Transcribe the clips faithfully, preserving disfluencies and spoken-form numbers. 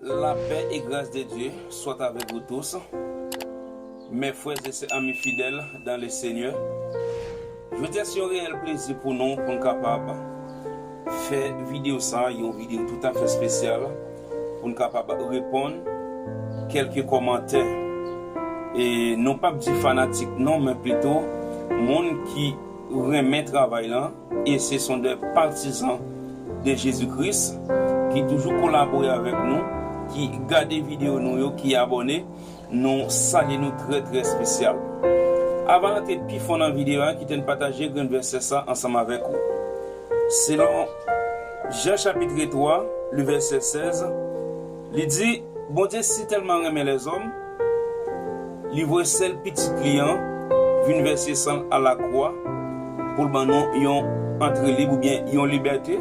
La paix et grâce de Dieu soient avec vous tous, mes frères et sœurs, amis fidèles dans le Seigneur. Jodi a se yon reyèl plezi pou nou, pou n kapab fè videyo sa, yon videyo toutafè espesyal, pou n kapab reponn kèlke kòmantè. E nou p ap di fanatik non, men pito moun ki renmen travay lan, e se son de patizan de Jezi Kris ki toujou kolabore avèk nou, ki gade videyo nou yo, ki abòne, nou salye nou trè, trè espesyal. Avan n antre pi fon nan videyo a, kite n pataje grenn vèsè sa ansanm avèk ou. Selon Jan chapit twa, le vèsè sèz, li di, Bondye si tèlman renmen lèzòm, li voye sèl pitit li an vin vèse san l alakwa pou l ban nou yon antre lib oubyen yon libète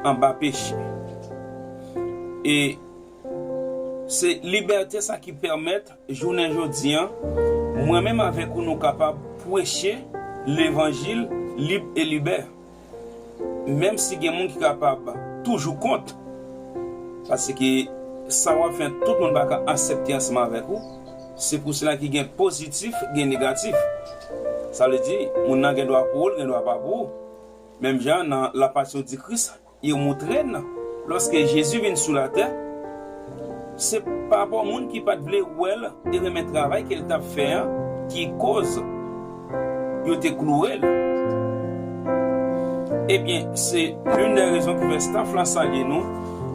anba peche. E se libète sa ki pèmèt jounen jodi an, mwen menm avèk ou nou kapab preche levanjil lib e libè. Menm si gen moun ki kapab toujou kont, paske sa w ap fè tout moun pa ka aksepte ansanm avèk ou, se pou sela ki gen pozitif, gen negatif. Sa vle di, moun nan gen dwa pou ou, l gen dwa pa pou ou. Menm jan nan La Passion du Christ, yo moutre n, lòske Jezi vin sou latè, se pa bò moun ki pa t vle wè l e renmen travay ke l t ap fè an ki koz yo te kloure l. Ebyen, se l'une des raisons ki fè staff la salye nou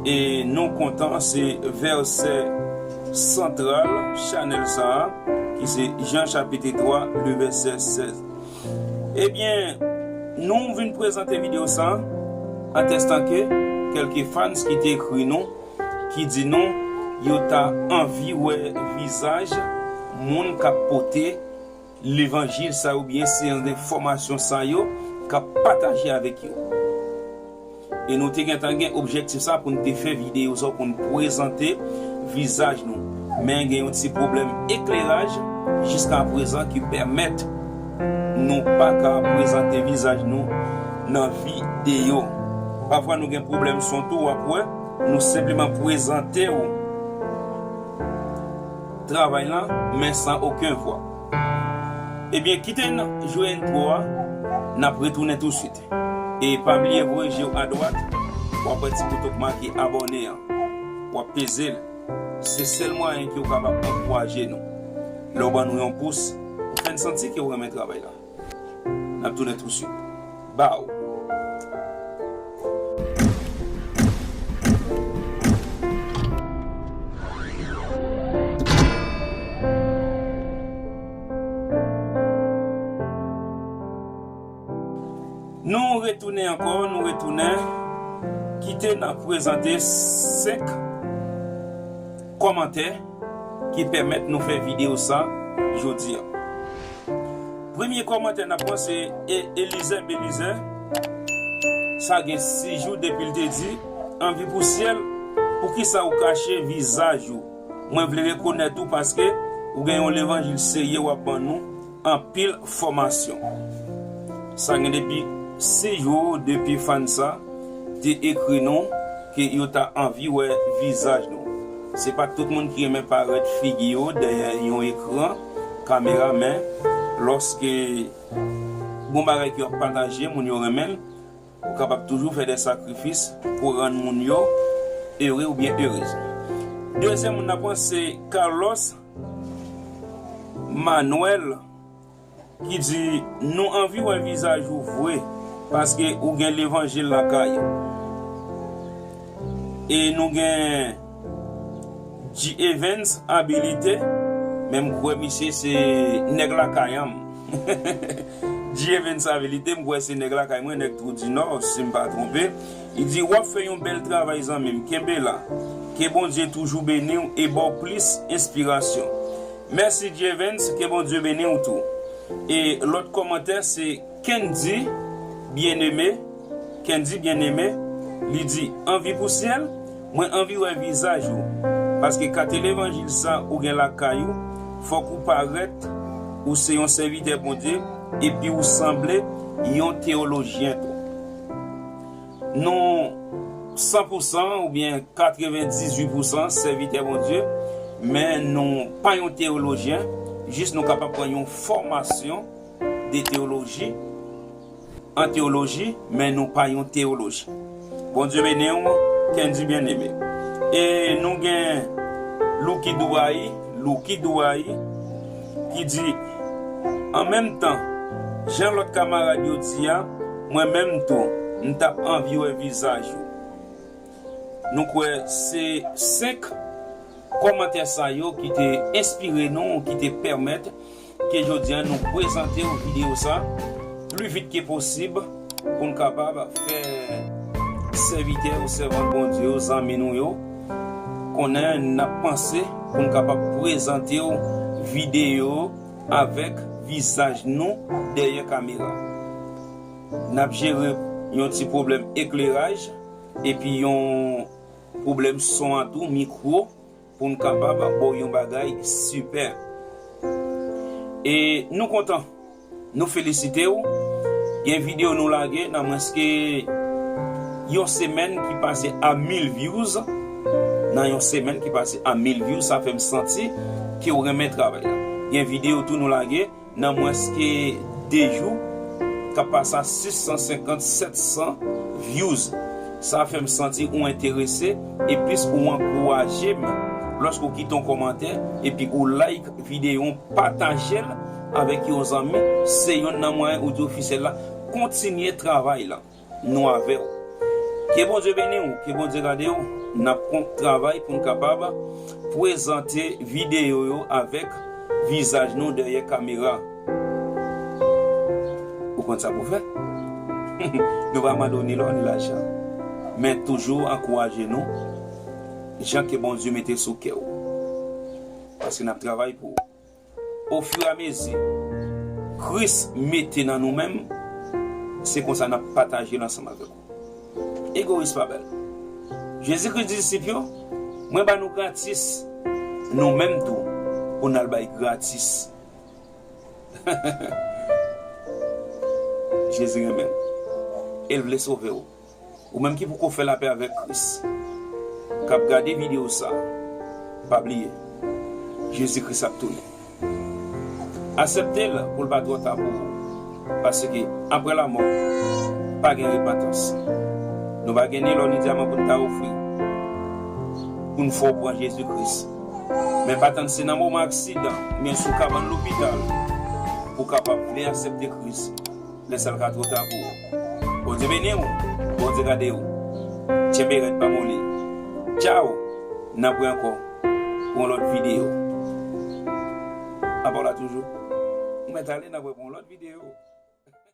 e nou kontan, se vèsè santral chanèl sa a, ki se Jan chapit twa, le vèsè sèz. Ebyen, nou vin prezante videyo sa a, an testan ke kèlke fans ki te ekri nou, ki di nou yo ta anvi wè vizaj moun k ap pote levanjil sa yo, oubyen seyans de fòmasyon sa yo, k ap pataje avèk yo. E nou te gentan gen objektif sa pou n te fè videyo sa, pou n prezante vizaj nou. Men gen yon ti pwoblèm ekleraj jiska prezan ki pèmèt nou pa ka prezante vizaj nou nan videyo. Pafwa nou gen pwoblèm son tou, w ap wè, nou senpleman prezante w travay lan, men san okenn vwa. Ebyen, kite n jwe entwo a, n ap retounen tousuit. E pa bliye voye je w adwat, w ap wè ti bouton k make abòne an. W ap peze l. Se sèl mwayen ke w kapab ankouraje nou. Lè w ban nou yon pous, ou fè n santi ke w renmen travay la. N ap tounen tousuit. Baw. Nou retounen ankò, nou retounen. Kite n ap prezante senk kòmantè ki pèmèt nou fè videyo sa jodi a. Premye kòmantè n ap pran se E-, Elizè Belizè. Sa gen sis jou depi l te di, anvi pou syèl, poukisa ou kache vizaj ou? Mwen vle rekonèt ou paske ou gen yon levanjil serye w ap ban nou anpil fòmasyon. Sa gen depi sis jou depi fan sa te ekri nou ke yo ta anvi wè vizaj nou. Se pa tout moun ki renmen parèt figi yo dèyè yon ekran kamera, men lòske gon bagay ke w ap pataje, moun yo renmen l, ou kapab toujou fè de sakrifis pou rann moun yo ere oubyen erez. Dezyèm moun n ap pran se Carlos Manuel ki di, nou anvi wè vizaj ou vre, paske ou gen levanjil lakay ou. E nou gen G Evans Abilité, men m kwè misye se nèg lakay an. G Evans Abilité, m kwè se nèg lakay mwen, nèg Twou di Nò, si m pa twonpe. Li di, w ap fè yon bèl travay, zanmi m. Kenbe la. Ke Bondye toujou beni w e ba w plis enspirasyon. Mèsi, G Evans. Ke Bondye beni w tou. E lòt kòmantè, se Kendy Bien-Aimé, Kendy Bien-Aimé, li di, anvi pou syèl, mwen anvi wè vizaj ou, paske kate levanjil sa ou gen lakay ou, fòk ou parèt, ou se yon sèvitè Bondye, epi ou sanble yon teyolojyen tou. Nou san pou san oubyen katrevendizuit pou san sèvitè Bondye, men nou pa yon teyolojyen, jis nou kapab pran yon fòmasyon de teyoloji, an teyoloji, men nou pa yon teyolojyen. Bondye beni w, Kendy bien-aimé. E nou gen Louki Douayi, Louki Douayi, ki di, an menm tan, jan lòt kamarad yo di a, mwen menm tou, m t ap anvi wè vizaj ou. Nou kwè se senk kòmantè sa yo ki te enspire nou, ki te pèmèt ke jodi a nou prezante w videyo sa pli vit ke posib pou n kapab fè sèvitè ou sèvant Bondye yo, zanmi nou yo, konnen n ap panse pou n kapab prezante w videyo avèk vizaj nou dèyè kamera. N ap jere yon ti pwoblèm ekleraj epi yon pwoblèm son an tou, mikwo, pou n kapab ba w yon bagay sipè. E nou kontan, nou felisite w. Gen videyo nou lage nan mwens ke yon semèn ki pase a mil views. Nan yon semèn ki pase a mil views, sa fè m santi ke w renmen travay la. Gen videyo tou nou lage nan mwens ke de jou, k ap pase a sis san senkant, sèt san views. Sa fè m santi ou enterese, e plis ou ankouraje m lòske w kite yon kòmantè, epi ou like videyo, pataje l avèk yon zanmi. Se yonn nan mwayen ou di ofisyèl la kontinye travay la. Nou avè w. Ke Bondye beni w, ke Bondye gade w. N ap kon-, travay pou n kapab prezante videyo yo avèk vizaj nou dèyè kamera. Ou konn sa pou fè. Nou pa mande w ni lò ni lajan. Men toujou ankouraje nou jan ke Bondye mete sou kè w. Paske n ap travay pou ou. Ofiramezi Kris mete nan nou menm, se konsa n ap pataje l ansanm avèk ou. Egoyis pa bèl. Jezi Kris di disip yo, mwen ba nou gratis, nou menm tou, pou n al bay gratis. Jezi renmen w. E l vle sove w. Ou menm ki poko fè lapè avèk Kris, k ap gade videyo sa, pa bliye, Jezi Kris ap tounen. Aksepte l pou l pa twò ta pou ou. Paske apre lanmò, pa gen repantans. Nou pa gen ni lò ni dyaman pou n ta ofri w, pou n fè w pran Jezi Kris. Men pa tann se nan moman aksidan, men sou kabann lopital, ou kapab vle aksepte Kris. Lè sa l ka twò ta pou ou. Bondye beni w, Bondye gade w. Tyenbe rèd, pa moli. Tchaw! N ap wè ankò pou yon lòt videyo. Apa w la toujou? Ou mèt ale, n ap wè pou yon lòt videyo.